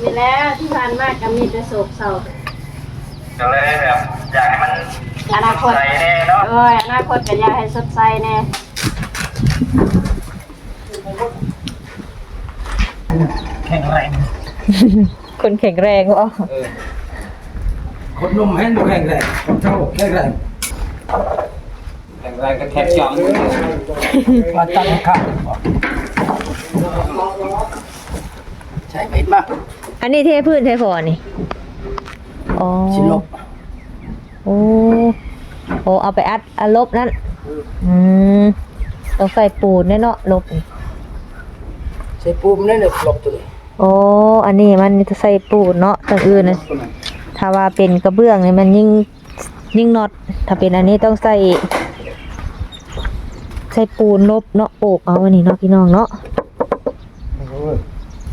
ນີ້ແຫຼະ ທີ່ຜ່ານມາກໍມີແຕ່ໂສກເສົ້າ ກໍເລີຍແບບຢາກໃຫ້ມັນ ອະນາຄົດ ສົດໃສແດ່ເນາະ ໂອ້ຍ ອະນາຄົດກໍຢາກໃຫ້ສົດໃສແດ່ ແຂງແຮງ ຄົນແຂງແຮງບໍ? ເອີ ຄົນໜຸ່ມແຮງບໍ່ແຂງແຮງ ຄົນເຖົ້າແຂງແຮງ. ແຂງແຮງກໍແຂງຈອງ ວ່າຕັ້ງຄັກ ໃຊ້ເປັນບໍ່? ອັນນີ້ເທພື້ນໃສ່ພໍນີ້ ອໍ ຊິລົບ ໂອ້ ໂອ້ ເອົາໄປອັດ ອັດລົບນັ້ນ ອືມ ຕ້ອງໃສ່ປູນແດ່ເນາະ ລົບນີ້ ໃສ່ປູນແດ່ເນາະ ລົບໂຕນີ້ ໂອ້ ອັນນີ້ມັນໃສ່ປູນເນາະ ທາງອື່ນນະ ຖ້າວ່າເປັນກະເບື້ອງນີ້ມັນຍິງ ຍິງນັອດ ຖ້າເປັນອັນນີ້ຕ້ອງໃສ່ ໃສ່ປູນລົບເນາະ ໂອບເອົາອັນນີ້ເນາະ ພີ່ນ້ອງເນາະ.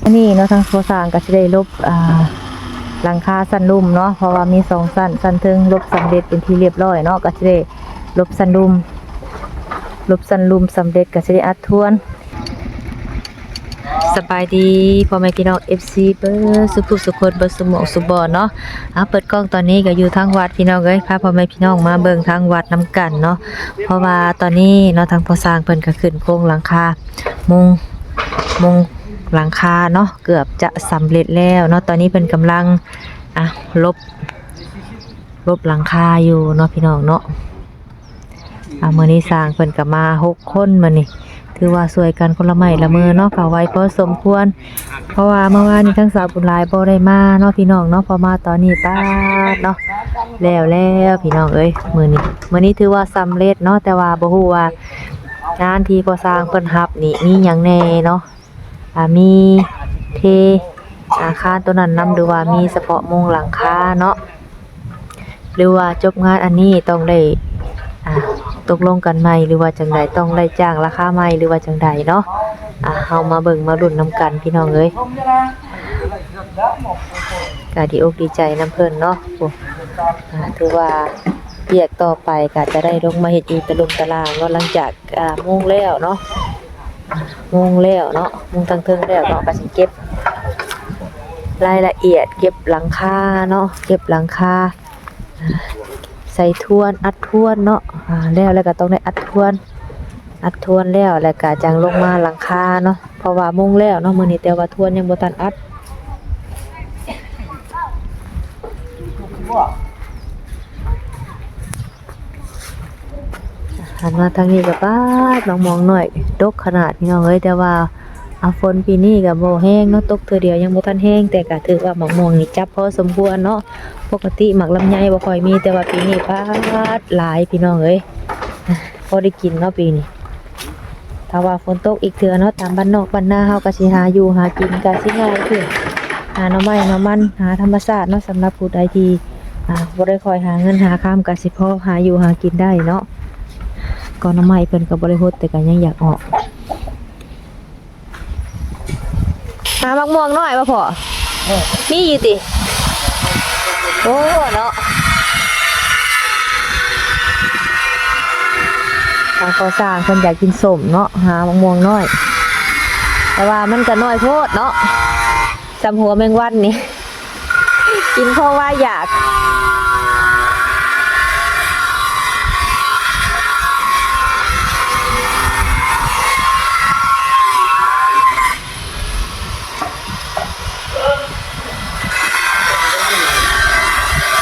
ອັນນີ້ເນາະ ທາງກໍ່ສ້າງກໍຊິໄດ້ລົບ ອ່າ ຫຼັງຄາຊັ້ນລຸ່ມເນາະ ເພາະວ່າມີສອງຊັ້ນ ຊັ້ນເທິງລົບສຳເລັດເປັນທີ່ລຽບຮ້ອຍເນາະ ກໍຊິໄດ້ລົບຊັ້ນລຸ່ມ ລົບຊັ້ນລຸ່ມສຳເລັດ ກໍຊິໄດ້ອັດທວນ. ສະບາຍດີພໍ່ແມ່ພີ່ນ້ອງ ເອັຟຊີ ເບິດສຸຂູສຸຄົນ ເບິດສຸໝ່ອງສຸບ່ອນເນາະ. ອ່າ ເປີດກ້ອງຕອນນີ້ກໍຢູ່ທາງວັດ ພີ່ນ້ອງເອີຍ ພາພໍ່ແມ່ພີ່ນ້ອງມາເບິ່ງທາງວັດນຳກັນເນາະ ເພາະວ່າຕອນນີ້ເນາະ ທາງພໍ່ຊ່າງເພິ່ນກໍຂຶ້ນໂຄງຫຼັງຄາ ມຸງ ມຸງຫຼັງຄາເນາະ ເກືອບຈະສຳເລັດແລ້ວເນາະ ຕອນນີ້ເພິ່ນກຳລັງ ອ່າ ລົບ ລົບຫຼັງຄາຢູ່ເນາະ ພີ່ນ້ອງເນາະ. ອ່າ ມື້ນີ້ຊ່າງເພິ່ນກໍມາຫົກຄົນ ມື້ນີ້ຖືວ່າຊ່ວຍກັນຄົນລະໄມ້ລະມືເນາະ ກໍໄວພໍສົມຄວນ ເພາະວ່າເມື່ອວານນີ້ທາງສາວບຸນຫຼາຍບໍ່ໄດ້ມາເນາະ ພີ່ນ້ອງເນາະ ພໍມາຕອນນີ້ປາດເນາະ ແລ້ວແລ້ວ ພີ່ນ້ອງເອີຍ ມື້ນີ້ ມື້ນີ້ຖືວ່າສຳເລັດເນາະ ແຕ່ວ່າບໍ່ຮູ້ວ່າງານທີ່ພໍ່ຊ່າງເພິ່ນຮັບນີ້ມີຫຍັງແດ່ເນາະ. ອ່າ ມີເທອາຄານໂຕນັ້ນນຳ ຫຼືວ່າມີສະເພາະມຸງຫຼັງຄາເນາະ ຫຼືວ່າຈົບງານອັນນີ້ຕ້ອງໄດ້ ອ່າ ຕົກລົງກັນໃໝ່ ຫຼືວ່າຈັ່ງໃດ ຕ້ອງໄດ້ຈ້າງລາຄາໃໝ່ ຫຼືວ່າຈັ່ງໃດເນາະ. ອ່າ ເຮົາມາເບິ່ງມາລຸ້ນນຳກັນ ພີ່ນ້ອງເອີຍ ກະດີອົກດີໃຈນຳເພິ່ນເນາະ. ໂອ້ ອ່າ ຖືວ່າວຽກຕໍ່ໄປກະຈະໄດ້ລົງມາເຮັດຢູ່ຕະລຸມຕະລ່າງເນາະ ຫຼັງຈາກ ອ່າ ມຸງແລ້ວເນາະ ມຸງແລ້ວເນາະ ມຸງທາງເທິງແລ້ວເນາະ ກໍຊິເກັບລາຍລະອຽດ ເກັບຫຼັງຄາເນາະ ເກັບຫຼັງຄາ ໃສ່ທວນ ອັດທວນເນາະ. ອ່າ ແລ້ວ ແລ້ວກໍຕ້ອງໄດ້ອັດທວນ ອັດທວນແລ້ວ ແລ້ວກໍຈັ່ງລົງມາຫຼັງຄາເນາະ ເພາະວ່າມຸງແລ້ວເນາະມື້ນີ້ ແຕ່ວ່າທວນຍັງບໍ່ທັນອັດ. ຫັນມາທາງນີ້ກໍປາດ ໝາກມ່ວງນ້ອຍດົກຂະໜາດ ພີ່ນ້ອງເອີຍ ແຕ່ວ່າ ອ່າ ຝົນປີນີ້ກໍບໍ່ແຮງເນາະ ຕົກເທື່ອດຽວຍັງບໍ່ທັນແຮງ ແຕ່ກໍຖືວ່າໝາກມ່ວງນີ້ຈັບພໍສົມຄວນເນາະ. ປົກກະຕິໝາກລຳໄຍບໍ່ຄ່ອຍມີ ແຕ່ວ່າປີນີ້ປາດຫຼາຍ ພີ່ນ້ອງເອີຍ ພໍໄດ້ກິນເນາະປີນີ້. ຖ້າວ່າຝົນຕົກອີກເທື່ອເນາະ ຕາມບ້ານນອກບ້ານນາເຮົາກໍຊິຫາຢູ່ຫາກິນກໍຊິງ່າຍຂຶ້ນ ຫາໜໍ່ໄມ້ໜໍ່ມັນ ຫາທຳມະຊາດເນາະ. ສຳລັບຜູ້ໃດທີ່ ອ່າ ບໍ່ໄດ້ຄ່ອຍຫາເງິນຫາຄຳ ກໍຊິພໍຫາຢູ່ຫາກິນໄດ້ເນາະ. ກໍໜໍ່ໄມ້ເພິ່ນກໍບໍ່ໄດ້ຫົດ ແຕ່ກໍຍັງຢາກອອກ. ຫາໝາກມ່ວງນ້ອຍບໍ່ພໍ່? ເອີ ມີຢູ່ຕິ? ໂອ້ ເນາະ ທາງພໍ່ຊ່າງເພິ່ນຢາກກິນສົ້ມເນາະ ຫາໝາກມ່ວງນ້ອຍ ແຕ່ວ່າມັນກໍນ້ອຍໂພດເນາະ ສ່ຳຫົວແມງວັນນີ້. ກິນພໍວ່າຢາກ.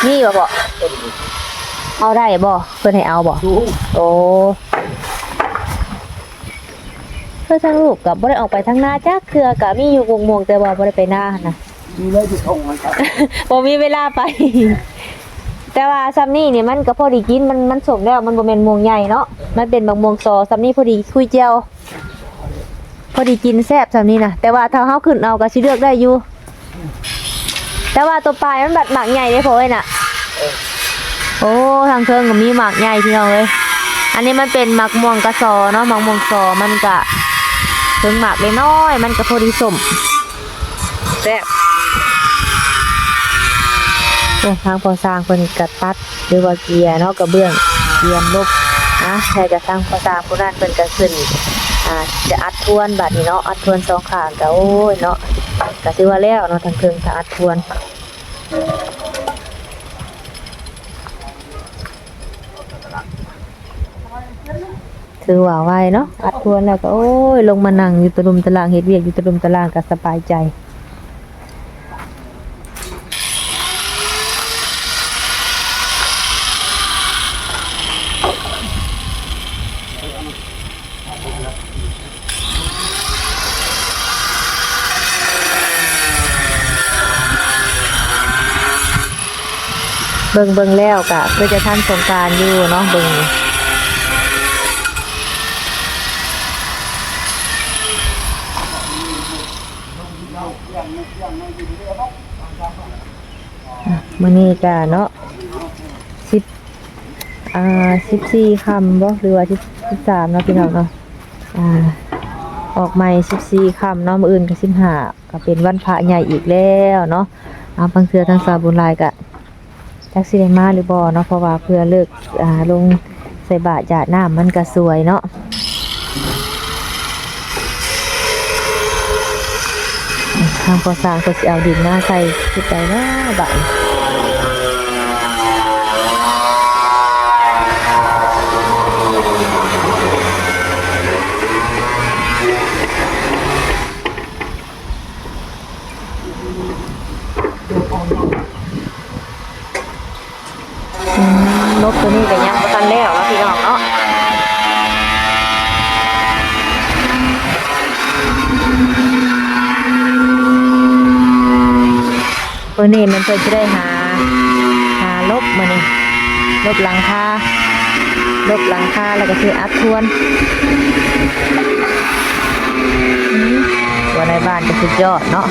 ມີບໍ່ພໍ່? ເອົາໄດ້ບໍ່? ເພິ່ນໃຫ້ເອົາບໍ່? ໂອ້ ຄືທາງລູກກໍບໍ່ໄດ້ອອກໄປທາງນາຈັກເທື່ອ ກໍມີຢູ່ກົກມ່ວງ ແຕ່ວ່າບໍ່ໄດ້ໄປນາຫັ້ນນະ ມີແລ້ວຢູ່ທົ່ງຫັ້ນ ບໍ່ມີເວລາໄປ. ແຕ່ວ່າຊ່ຳນີ້ນີ້ມັນກໍພໍດີກິນ ມັນ ມັນສົ້ມແລ້ວ ມັນບໍ່ແມ່ນມ່ວງໃຫຍ່ເນາະ ມັນເປັນໝາກມ່ວງສໍ ຊ່ຳນີ້ພໍດີຄຸຍແຈ່ວ ພໍດີກິນແຊບຊ່ຳນີ້ນະ. ແຕ່ວ່າຖ້າເຮົາຂຶ້ນເອົາກໍຊິເລືອກໄດ້ຢູ່ ແຕ່ວ່າຕົວປາຍມັນບັດໝາກໃຫຍ່ເດ້ພໍ່ເອີຍນະ. ໂອ້ ທາງເທິງກໍມີໝາກໃຫຍ່ພີ່ນ້ອງເອີຍ. ອັນນີ້ມັນເປັນໝາກມ່ວງກະສໍເນາະ ໝາກມ່ວງສໍມັນກະເຖິງໝາກນ້ອຍໆ ມັນກະພໍດີສົ້ມແຊບ. ໂອ້ ທາງພໍ່ຊ່າງເພິ່ນກະຕັດ ຫຼືວ່າເກຍເນາະ ກະເບື້ອງກຽມລົບນະ ແລ້ວກະທາງພໍ່ຊ່າງຜູ້ນັ້ນເພິ່ນກະຂຶ້ນ ອ່າ ຈະອັດທວນບາດນີ້ເນາະ ອັດທວນສອງຂ້າງກະ ໂອ້ຍເນາະ. ກໍຖືວ່າແລ້ວເນາະ ທັງເທິງກໍອັດທວນ ຖືວ່າໄວເນາະ ອັດທວນແລ້ວກໍ ໂອ້ຍ ລົງມານັ່ງຢູ່ຕະລຸ່ມຕະລ່າງ ເຮັດວຽກຢູ່ຕະລຸ່ມຕະລ່າງກໍສະບາຍໃຈ. ເບິ່ງ ເບິ່ງແລ້ວກະຄືຈະທັນສົງການຢູ່ເນາະ ເບິ່ງ. ມື້ນີ້ກະເນາະ ສິບ ອ່າ ສິບສີ່ຄ່ຳບໍ ຫຼືວ່າສິບ ສິບສາມເນາະ ພີ່ນ້ອງເນາະ ອ່າ ອອກໃໝ່ສິບສີ່ຄ່ຳເນາະ ມື້ອື່ນກໍສິບຫ້າ ກໍເປັນວັນພະໃຫຍ່ອີກແລ້ວເນາະ. ອ່າ ບາງເທື່ອທາງສາວບຸນຫຼາຍກໍຈັກຊິໄດ້ມາຫຼືບໍ່ເນາະ ເພາະວ່າເພື່ອເລີກ ອ່າ ລົງໃສ່ບາດຢາດນ້ຳມັນກໍສວຍເນາະ. ທາງພໍ່ຊ່າງເພິ່ນຊິເອົາດິນມາໃສ່ຈຸດໃດເນາະບາດນີ້. ອືມ ລົບໂຕນີ້ກໍຍັງບໍ່ທັນແລ້ວເນາະ ພີ່ນ້ອງເນາະ. ມື້ນີ້ແມ່ນເພິ່ນຊິໄດ້ຫາ ຫາລົບມື້ນີ້ ລົບຫຼັງຄາ ລົບຫຼັງຄາ ແລ້ວກໍຊິອັດທວນ. ອືມ ຫົວໜ້າຍບ້ານກໍສຸດຍອດເນາະ.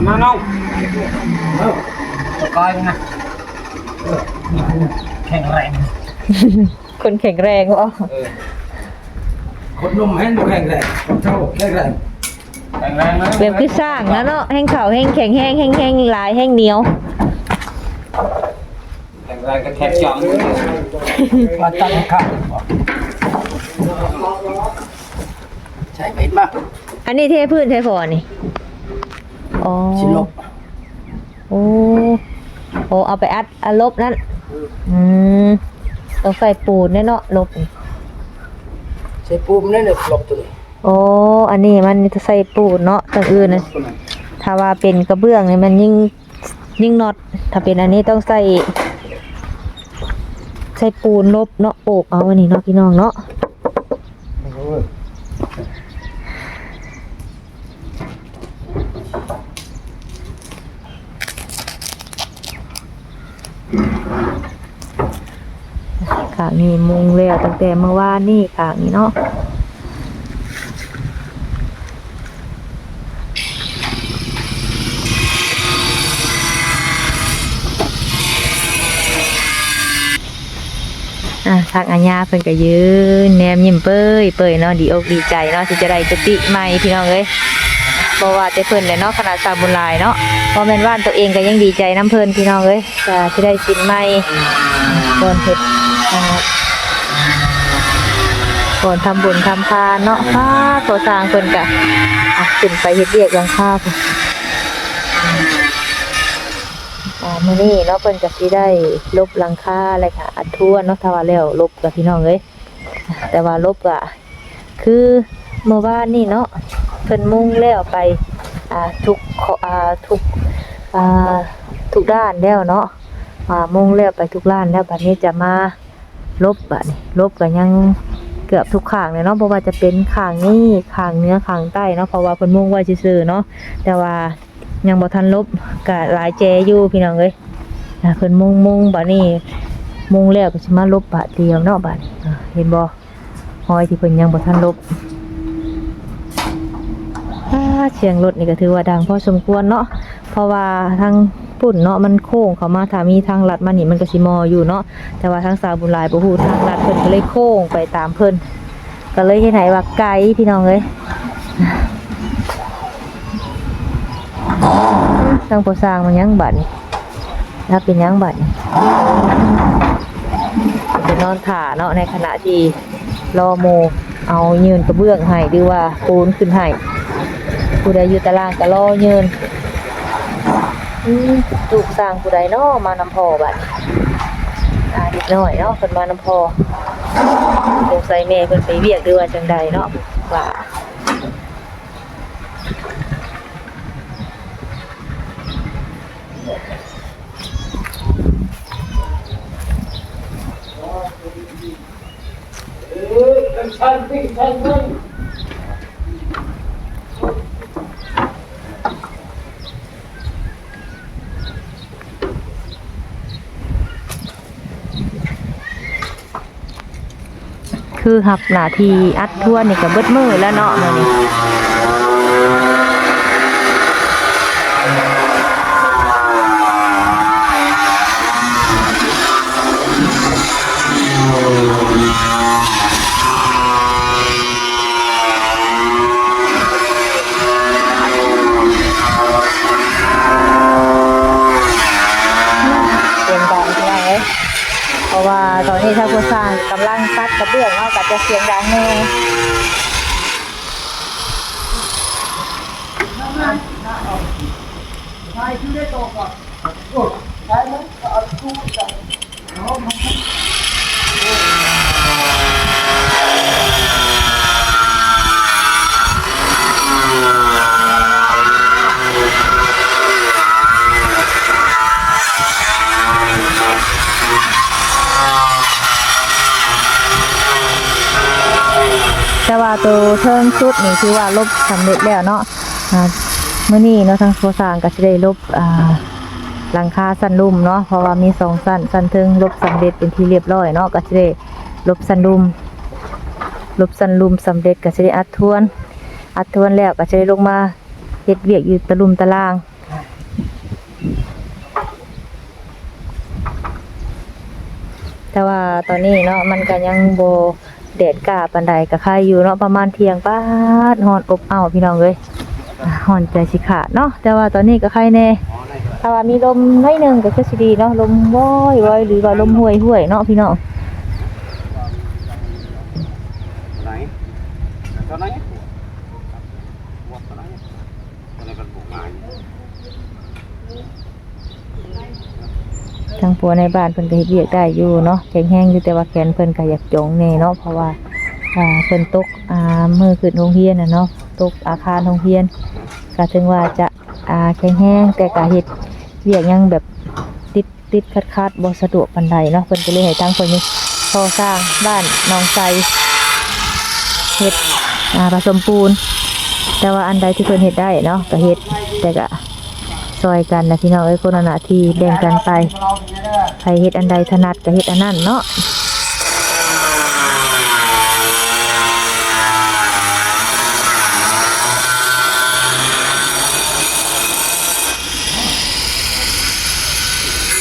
ມານ້ອງ ເອີ ກາຍນະ ເອີ ແຂງແຮງ ຄົນແຂງແຮງບໍ? ເອີ ຄົນໜຸ່ມແຮງບໍ່ແຂງແຮງ ຄົນເຖົ້າແຂງແຮງ ແຂງແຮງເລີຍ ແບບຄືຊ້າງນະເນາະ ແຮງເຖົ້າແຮງແຂງແຮງ ແຮງ ແຮງຫຼາຍແຮງໜຽວ. ແຂງແຮງກໍແຂງຈອມ ວ່າຕັ້ງຂ້າງ ໃຊ້ໄປມາ ອັນນີ້ເທພື້ນໃສ່ພໍນີ້ ອໍ ຊິລົບ ໂອ້ ໂອ້ ເອົາໄປອັດ ອັດລົບນັ້ນ ອືມ ອືມ ຕ້ອງໃສ່ປູນແດ່ເນາະ ລົບນີ້ ໃສ່ປູນແດ່ເນາະ ລົບໂຕນີ້ ໂອ້ ອັນນີ້ມັນຈະໃສ່ປູນເນາະ ຈັ່ງອື່ນນະ ຖ້າວ່າເປັນກະເບື້ອງນີ້ມັນຍິ່ງ ຍິງນັອດ ຖ້າເປັນອັນນີ້ຕ້ອງໃສ່ ໃສ່ປູນລົບເນາະ ໂອກເອົາອັນນີ້ເນາະ ພີ່ນ້ອງເນາະ. ຂ້າງນີ້ມຸງແລ້ວຕັ້ງແຕ່ມື້ວານນີ້ ຂ້າງນີ້ເນາະ. ອ່າ ທາງອາຍາເພິ່ນກໍຢືນແນມຍິ້ມເປີຍໆເນາະ ດີອົກດີໃຈເນາະ ທີ່ຈະໄດ້ກຸຕິໃໝ່ ພີ່ນ້ອງເອີຍ. ບໍ່ວ່າແຕ່ເພິ່ນແຫຼະເນາະ ຂະໜາດຊາວບຸນຫຼາຍເນາະ ບໍ່ແມ່ນບ້ານຕົວເອງກໍຍັງດີໃຈນຳເພິ່ນ ພີ່ນ້ອງເອີຍ. ກະຊິໄດ້ສິນໃໝ່ ກ່ອນເຮັດ ອ່າ ກ່ອນທຳບຸນທຳທານເນາະ. ປ້າ ພໍ່ຊ່າງເພິ່ນກະ ອ່ະ ຂຶ້ນໄປເຮັດວຽກຫຼັງຄາພຸ້ນ. ອ່າ ມື້ນີ້ເນາະ ເພິ່ນກໍຊິໄດ້ລົບຫຼັງຄາ ແລ້ວກໍອັດທວນເນາະ ຖ້າວ່າແລ້ວລົບກໍ ພີ່ນ້ອງເອີຍ. ແຕ່ວ່າລົບກໍຄືມື້ວານນີ້ເນາະ ເພິ່ນມຸງແລ້ວໄປ ອ່າ ທຸກ ເຄາະ ອ່າ ທຸກ ອ່າ ທຸກດ້ານແລ້ວເນາະ ອ່າ ມຸງແລ້ວໄປທຸກດ້ານແລ້ວ ບັດນີ້ຈະມາລົບ ບັດນີ້ລົບກໍຍັງເກືອບທຸກຂ້າງແລ້ວເນາະ ບໍ່ວ່າຈະເປັນຂ້າງນີ້ ຂ້າງເໜືອ ຂ້າງໃຕ້ເນາະ ເພາະວ່າເພິ່ນມຸງໄວ້ຊື່ໆເນາະ ແຕ່ວ່າ ຍັງບໍ່ທັນລົບ ກະຫຼາຍແຈຢູ່ພີ່ນ້ອງເອີຍ. ອ່າ ເພິ່ນມຸງ ມຸງ ບາດນີ້ມຸງແລ້ວກໍຊິມາລົບບາດດຽວເນາະ ບາດນີ້ ອ່າ ເຫັນບໍ່ ຮອຍທີ່ເພິ່ນຍັງບໍ່ທັນລົບ. ອ່າ ສຽງລົດນີ້ກໍຖືວ່າດັງພໍສົມຄວນເນາະ ເພາະວ່າທາງພຸ້ນເນາະ ມັນໂຄ້ງເຂົ້າມາ ຖ້າມີທາງລັດມານີ້ມັນກໍຊິໝໍ້ຢູ່ເນາະ ແຕ່ວ່າທາງສາວບຸນຫຼາຍບໍ່ຮູ້ທາງລັດ ເພິ່ນກໍເລີຍໂຄ້ງໄປຕາມເພິ່ນ. ກໍເລີຍເຮັດໃຫ້ວ່າໄກພີ່ນ້ອງເອີຍ. ທາງພໍ່ຊ່າງມາຫຍັງບາດນີ້ ລາວເປັນຫຍັງບາດນີ້ ໄປນອນຖ້າເນາະ ໃນຂະນະທີ່ລໍໝູ່ເອົາຍື່ນກະເບື້ອງໃຫ້ ຫຼືວ່າປູນຂຶ້ນໃຫ້ ຜູ້ໃດຢູ່ຕາລ່າງກໍລໍຍື່ນ. ອືມ ລູກຊ່າງຜູ້ໃດເນາະມານຳພໍ່ບາດນີ້ ອ່າ ເດັກນ້ອຍເນາະ ເພິ່ນມານຳພໍ່ ສົງໄສແມ່ເພິ່ນໄປວຽກ ຫຼືວ່າຈັ່ງໃດເນາະ ວ່າ ຄືຮັບໜ້າທີ່ອັດທວນນີ້ກໍເບິດມື້ແລ້ວເນາະ ມື້ນີ້. ສຽງດັງພີ່ນ້ອງເອີຍ ເພາະວ່າຕອນນີ້ທາງຜູ້ຊ່າງກຳລັງຕັດກະເບື້ອງເນາະ ກໍຈະສຽງດັງແດ່. ແຕ່ວ່າໂຕເທິງສຸດນີ້ຖືວ່າລົບສຳເລັດແລ້ວເນາະ. ອ່າ ມື້ນີ້ເນາະ ທາງກໍ່ສ້າງກໍຊິໄດ້ລົບ ອ່າ ຫຼັງຄາຊັ້ນລຸ່ມເນາະ ເພາະວ່າມີສອງຊັ້ນ ຊັ້ນເທິງລົບສຳເລັດເປັນທີ່ລຽບຮ້ອຍເນາະ ກໍຊິໄດ້ລົບຊັ້ນລຸ່ມ ລົບຊັ້ນລຸ່ມສຳເລັດ ກໍຊິໄດ້ອັດທວນ ອັດທວນແລ້ວກໍຊິໄດ້ລົງມາເຮັດວຽກຢູ່ຕະລຸ່ມຕະລ່າງ. ແຕ່ວ່າຕອນນີ້ເນາະ ມັນກໍຍັງບໍ່ແດດກ້າປານໃດ ກໍໄຄຢູ່ເນາະ ປະມານທ່ຽງ ປາດ ຮ້ອນອົບເອົ້າພີ່ນ້ອງເອີຍ ຮ້ອນໃຈຊິຂາດເນາະ ແຕ່ວ່າຕອນນີ້ກໍໄຄແດ່ ຖ້າວ່າມີລົມໜ້ອຍໜຶ່ງກໍຄືຊິດີເນາະ ລົມວອຍໆ ຫຼືວ່າລົມຫ້ວຍໆເນາະພີ່ນ້ອງ. ທາງຜົວໃນບ້ານເພິ່ນກໍເຮັດວຽກໄດ້ຢູ່ເນາະ ແຂງແຮງຢູ່ ແຕ່ວ່າແຂນເພິ່ນກໍຢາກຈົງແດ່ເນາະ ເພາະວ່າ ອ່າ ເພິ່ນຕົກ ອ່າ ມື້ຂຶ້ນໂຮງຮຽນນະເນາະ ຕົກອາຄານໂຮງຮຽນ ກໍເຖິງວ່າຈະ ອ່າ ແຂງແຮງ ແຕ່ກໍເຮັດວຽກຍັງແບບຕິດ ຕິດຂັດໆ ບໍ່ສະດວກປານໃດເນາະ ເພິ່ນກໍເລີຍໃຫ້ທາງພໍ່ ພໍ່ຊ່າງບ້ານໜອງໄຊເຮັດ ອ່າ ປະສົມປູນ ແຕ່ວ່າອັນໃດທີ່ເພິ່ນເຮັດໄດ້ເນາະ ກໍເຮັດ ແຕ່ກໍຊ່ອຍກັນນະພີ່ນ້ອງເອີຍ ຄົນລະໜ້າທີ່ແບ່ງກັນໄປ ໃຜເຮັດອັນໃດຖະໜັດກໍເຮັດອັນນັ້ນເນາະ.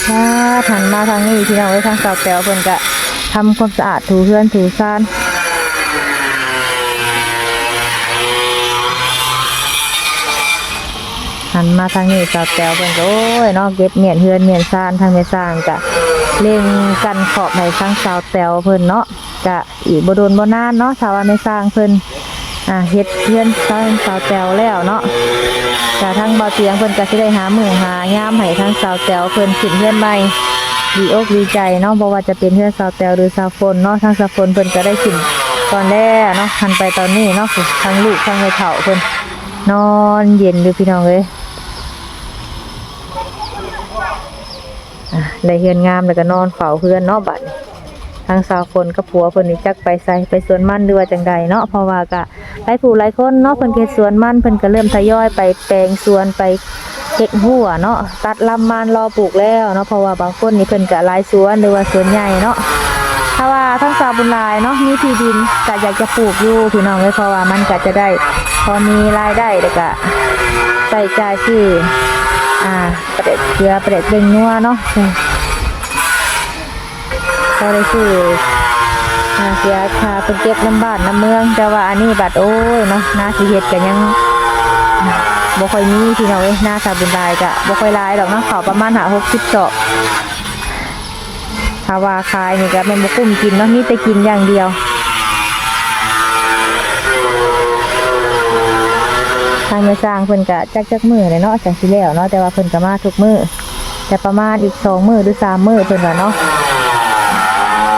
ອ່າ ຫັນມາທາງນີ້ພີ່ນ້ອງເອີຍ ທາງສາວແຕວເພິ່ນກະທຳຄວາມສະອາດ ຖູເຮືອນຖູຊານ. ຫັນມາທາງນີ້ສາວແຕວເພິ່ນກະ ໂອ້ຍເນາະ ເກັບມ້ຽນເຮືອນມ້ຽນຊານ ທາງແມ່ຊ່າງກະເລັ່ງກັນຂອບໃຫ້ທາງສາວແຕວເພິ່ນເນາະ. ກະອີກບໍ່ດົນບໍ່ນານເນາະ ຖ້າວ່າແມ່ຊ່າງເພິ່ນ ອ່າ ເຮັດເຮືອນຊານສາວແຕວແລ້ວເນາະ ກະທາງບ່າວຕຽງເພິ່ນກະຊິໄດ້ຫາມື້ຫາຍາມໃຫ້ທາງສາວແຕວເພິ່ນຂຶ້ນເຮືອນໃໝ່. ດີອົກດີໃຈເນາະ ບໍ່ວ່າຈະເປັນເຮືອນສາວແຕວ ຫຼື ສາວຝົນເນາະ ທາງສາວຝົນເພິ່ນກະໄດ້ຂຶ້ນກ່ອນແລ້ວເນາະ ຫັນໄປຕອນນີ້ເນາະ ທັງລູກທັງແມ່ເຖົ້າເພິ່ນນອນເຢັນຢູ່ ພີ່ນ້ອງເອີຍ. ອ່າ ໄດ້ເຮືອນງາມແລ້ວກະນອນເຝົ້າເຮືອນເນາະ ບາດນີ້ ທາງສາວຝົນກັບຜົວເພິ່ນນີ້ຈັກໄປໃສ ໄປສວນມັນ ຫຼືວ່າຈັ່ງໃດເນາະ ເພາະວ່າກະຫຼາຍຜູ້ຫຼາຍຄົນເນາະ ເພິ່ນເຮັດສວນມັນ ເພິ່ນກະເລີ່ມທະຍອຍໄປແປງສວນ ໄປເຮັດຮົ້ວເນາະ ຕັດລຳມານລໍປູກແລ້ວເນາະ ເພາະວ່າບາງຄົນນີ້ເພິ່ນກະຫຼາຍສວນ ຫຼືວ່າສວນໃຫຍ່ເນາະ. ຖ້າວ່າທາງສາວບຸນຫຼາຍເນາະ ມີທີ່ດິນກະຢາກຈະປູກຢູ່ ພີ່ນ້ອງເອີຍ ເພາະວ່າມັນກະຈະໄດ້ພໍມີລາຍໄດ້ ແລ້ວກະໃຊ້ຈ່າຍຊື້ ອ່າ ປາແດກເກືອ ປາແດກເບັງນົວເນາະ ພໍໄດ້ຊື້ ອ່າ ເສຍຄ່າເພິ່ນເກັບນຳບ້ານນຳເມືອງ. ແຕ່ວ່າອັນນີ້ບັດ ໂອ້ຍເນາະ ນາຊິເຮັດກະຍັງບໍ່ຄ່ອຍມີ ພີ່ນ້ອງເອີຍ. ນາສາວບຸນຫຼາຍກະບໍ່ຄ່ອຍຫຼາຍດອກເນາະ ເຂົ້າປະມານຫ້າຫົກສິບສອບ ຖ້າວ່າຂາຍນີ້ກະແມ່ນບໍ່ກຸ້ມກິນເນາະ ມີແຕ່ກິນຢ່າງດຽວ. ທາງແມ່ຊ່າງເພິ່ນກະຈັກຈັກມື້ແຫຼະເນາະ ຈັ່ງຊິແລ້ວເນາະ ແຕ່ວ່າເພິ່ນກະມາທຸກມື້ ແຕ່ປະມານອີກສອງມື້ ຫຼື ສາມມື້ ເພິ່ນວ່າເນາະ.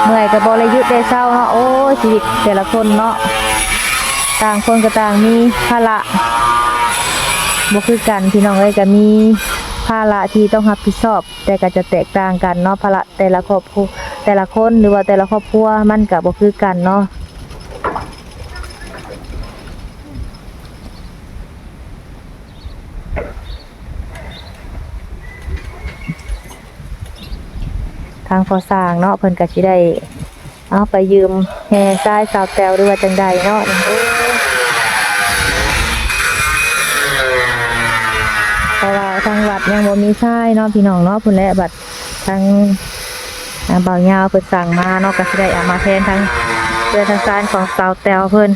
ເມື່ອຍກະບໍ່ໄດ້ຢຸດໄດ້ເຊົາເນາະ ໂອ້ຍ ຊີວິດແຕ່ລະຄົນເນາະ ຕ່າງຄົນກະຕ່າງມີພາລະບໍ່ຄືກັນ ພີ່ນ້ອງເອີຍ ກະມີພາລະທີ່ຕ້ອງຮັບຜິດຊອບ ແຕ່ກະຈະແຕກຕ່າງກັນເນາະ ພາລະແຕ່ລະຄອບຄົວ ແຕ່ລະຄົນ ຫຼືວ່າແຕ່ລະຄອບຄົວ ມັນກະບໍ່ຄືກັນເນາະ. ທາງພໍ່ຊ່າງເນາະ ເພິ່ນກະຊິໄດ້ ເອົາໄປຢືມແຫ່ຊາຍສາວແຕວ ຫຼືວ່າຈັ່ງໃດເນາະ ເພາະວ່າທາງວັດຍັງບໍ່ມີຊາຍເນາະ ພີ່ນ້ອງເນາະ. ພຸ້ນແຫຼະ ບັດທາງ ອ່າ ບ່າວຍາວເພິ່ນສັ່ງມາເນາະ ກະຊິໄດ້ເອົາມາແທນທາງເຮືອນທາງຊານຂອງສາວແຕວເພິ່ນ.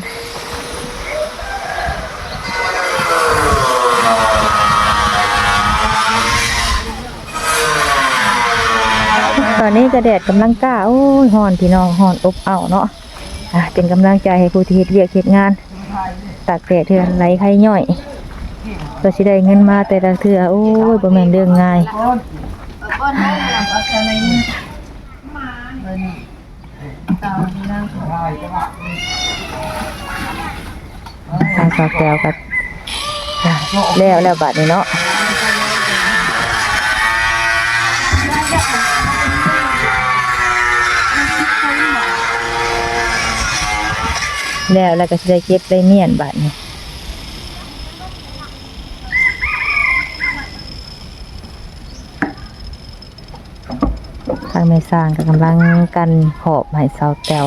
ຕອນນີ້ກະແດດກຳລັງກ້າ ໂອ້ຍ ຮ້ອນ ພີ່ນ້ອງ ຮ້ອນອົບເອົ້າເນາະ. ອ່າ ເປັນກຳລັງໃຈໃຫ້ຜູ້ທີ່ເຮັດວຽກເຮັດງານ ຕາກແດດເທື່ອໄຫຼໄຂ້ຍ້ອຍ ກວ່າຊິໄດ້ເງິນມາແຕ່ລະເທື່ອ ໂອ້ຍ ບໍ່ແມ່ນເລື່ອງງ່າຍ. ທາງສາວແຕວກະແລ້ວແລ້ວບາດນີ້ເນາະ ແລ້ວແລ້ວກະຊິໄດ້ເກັບໄດ້ມ້ຽນບາດນີ້. ທາງແມ່ຊ່າງກະກຳລັງກັ່ນຂອບໃຫ້ສາວແຕວ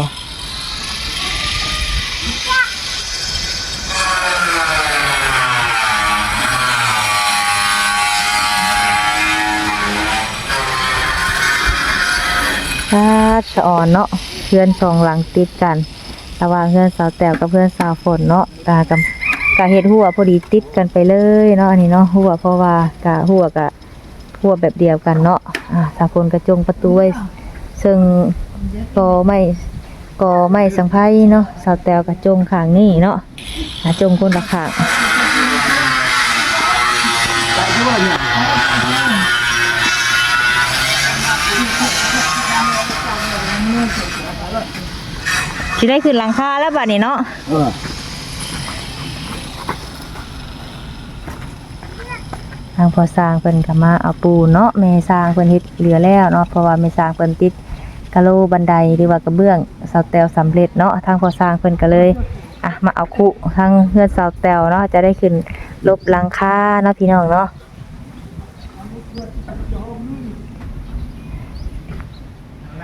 ປາດ ສະອອນເນາະ ເຮືອນສອງຫຼັງຕິດກັນ ລະຫວ່າງເຮືອນສາວແຕວກັບເຮືອນສາວຝົນເນາະ ກະ ກະເຮັດຮົ້ວພໍດີຕິດກັນໄປເລີຍເນາະ ອັນນີ້ເນາະ ຮົ້ວ ເພາະວ່າກະຮົ້ວກະ ຮົ້ວແບບດຽວກັນເນາະ. ອ່າ ສາວຝົນກະຈົ່ງປະຕູໄວ້ ເຊິ່ງກໍໄມ້ ກໍໄມ້ສັງໄພເນາະ ສາວແຕວກະຈົ່ງຂ້າງນີ້ເນາະ ອ່າ ຈົ່ງຄົນລະຂ້າງ. ຊິໄດ້ຂຶ້ນຫຼັງຄາແລ້ວບາດນີ້ເນາະ. ເອີ ທາງພໍ່ຊ່າງເພິ່ນກະມາເອົາປູນເນາະ ແມ່ຊ່າງເພິ່ນເຮັດເຫຼືອແລ້ວເນາະ ເພາະວ່າແມ່ຊ່າງເພິ່ນຕິດກະໂຫຼບັນໄດ ຫຼືວ່າກະເບື້ອງສາວແຕວສຳເລັດເນາະ ທາງພໍ່ຊ່າງເພິ່ນກະເລີຍ ອ່ະ ມາເອົາຄຸທາງເຮືອນສາວແຕວເນາະ ຈະໄດ້ຂຶ້ນລົບຫຼັງຄາເນາະ ພີ່ນ້ອງເນາະ.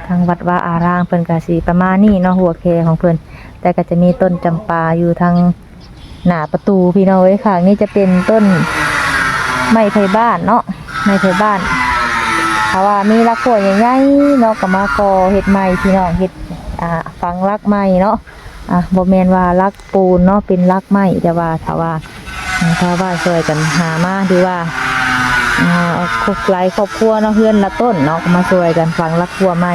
ທາງວັດວາອາຣາມເພິ່ນກະຊິປະມານນີ້ເນາະ ຫົວແຄຂອງເພິ່ນ ແຕ່ກະຈະມີຕົ້ນຈຳປາຢູ່ທາງໜ້າປະຕູ ພີ່ນ້ອງເອີຍ. ຂ້າງນີ້ຈະເປັນຕົ້ນໄມ້ໄຜ່ບ້ານເນາະ ໄມ້ໄຜ່ບ້ານ ຖ້າວ່າມີຫຼັກຂົວໃຫຍ່ໆເນາະ ກະມາກໍ່ເຮັດໃໝ່ ພີ່ນ້ອງ ເຮັດ ອ່າ ຝັງຫຼັກໃໝ່ເນາະ. ອ່າ ບໍ່ແມ່ນວ່າຫຼັກປູນເນາະ ເປັນຫຼັກໄມ້ ແຕ່ວ່າຖ້າວ່າ ອ່າ ຊາວບ້ານຊ່ວຍກັນຫາມາ ຫຼືວ່າ ອ່າ ຫຼາຍຄອບຄົວເນາະ ເຮືອນລະຕົ້ນເນາະ ກະມາຊ່ວຍກັນຝັງຫຼັກຂົວໃໝ່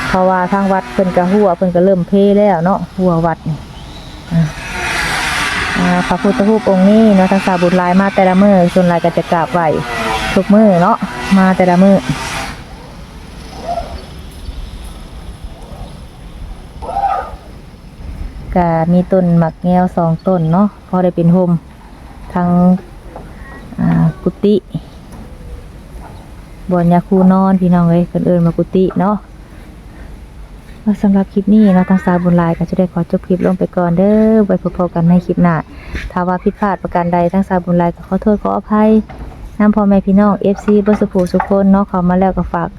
ເພາະວ່າທາງວັດເພິ່ນກະຮົ້ວ ເພິ່ນກະເລີ່ມເພແລ້ວເນາະ ຮົ້ວວັດນີ້. ອ່າ ອ່າ ພະພຸດທະຮູບອົງນີ້ເນາະ ທາງສາວບຸນຫຼາຍມາແຕ່ລະມື້ ສ່ວນຫຼາຍກໍຈະກາບໄຫວ້ທຸກມື້ເນາະ ມາແຕ່ລະມື້. ກະມີຕົ້ນໝາກແງວສອງຕົ້ນເນາະ ພໍໄດ້ເປັນຮົ່ມ ທັງ ອ່າ ກຸຕິ ບ່ອນຍາຄູນອນ ພີ່ນ້ອງເອີຍ ເພິ່ນເອີ້ນວ່າກຸຕິເນາະ. ສຳລັບຄລິບນີ້ເນາະ ທາງສາວບຸນຫຼາຍກໍຈະໄດ້ຂໍຈົບຄລິບລົງໄປກ່ອນເດີ ໄວ້ພົບກັນໃນຄລິບໜ້າ. ຖ້າວ່າຜິດພາດປະການໃດ ທາງສາວບຸນຫຼາຍກໍຂໍໂທດຂໍອະໄພນຳພໍ່ແມ່ພີ່ນ້ອງ ເອັຟຊີ ເບິດສູ່ຜູ້ສູ່ຄົນເນາະ. ເຂົ້າມາແລ້ວກໍຝາກ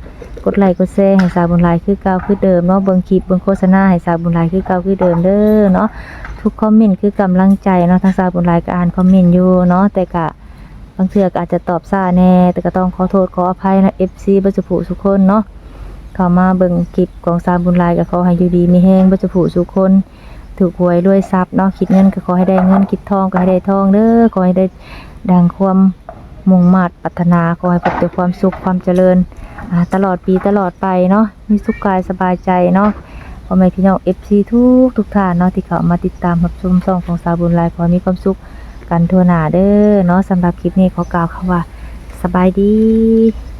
ກົດໄລກົດແຊໃຫ້ສາວບຸນຫຼາຍຄືເກົ່າຄືເດີມເນາະ ເບິ່ງຄລິບເບິ່ງໂຄສະນາໃຫ້ສາວບຸນຫຼາຍຄືເກົ່າຄືເດີມເດີເນາະ. ທຸກຄອມເມັນຄືກຳລັງໃຈເນາະ ທາງສາວບຸນຫຼາຍກໍອ່ານຄອມເມັນຢູ່ເນາະ ແຕ່ກະ ບາງເທື່ອກໍອາດຈະຕອບຊ້າແດ່ ແຕ່ກໍຕ້ອງຂໍໂທດຂໍອະໄພນຳ ເອັຟຊີ ເບິດສູ່ຜູ້ສູ່ຄົນເນາະ. ເຂົ້າມາເບິ່ງຄລິບຂອງສາວບຸນຫຼາຍ ກໍຂໍໃຫ້ຢູ່ດີມີແຮງເບິດສູ່ຜູ້ສູ່ຄົນ ຖືກຫວຍລວຍຊັບເນາະ. ຄິດເງິນກໍຂໍໃຫ້ໄດ້ເງິນ ຄິດທອງກໍໃຫ້ໄດ້ທອງເດີ ຂໍໃຫ້ໄດ້ດັ່ງຄວາມມຸ່ງມາດປາດຖະໜາ ຂໍໃຫ້ພົບແຕ່ຄວາມສຸກຄວາມຈະເລີນ ອາ ຕະຫຼອດປີຕະຫຼອດໄປເນາະ. ມີສຸກກາຍສະບາຍໃຈເນາະ ພໍ່ແມ່ພີ່ນ້ອງ ເອັຟຊີ ທຸກໆທ່ານເນາະ ທີ່ເຂົ້າມາຕິດຕາມຮັບຊົມຊ່ອງຂອງສາວບຸນຫຼາຍ ຂໍໃຫ້ມີຄວາມສຸກກັນທົ່ວໜ້າເດີເນາະ. ສຳລັບຄລິບນີ້ຂໍກ່າວຄຳວ່າ ສະບາຍດີ.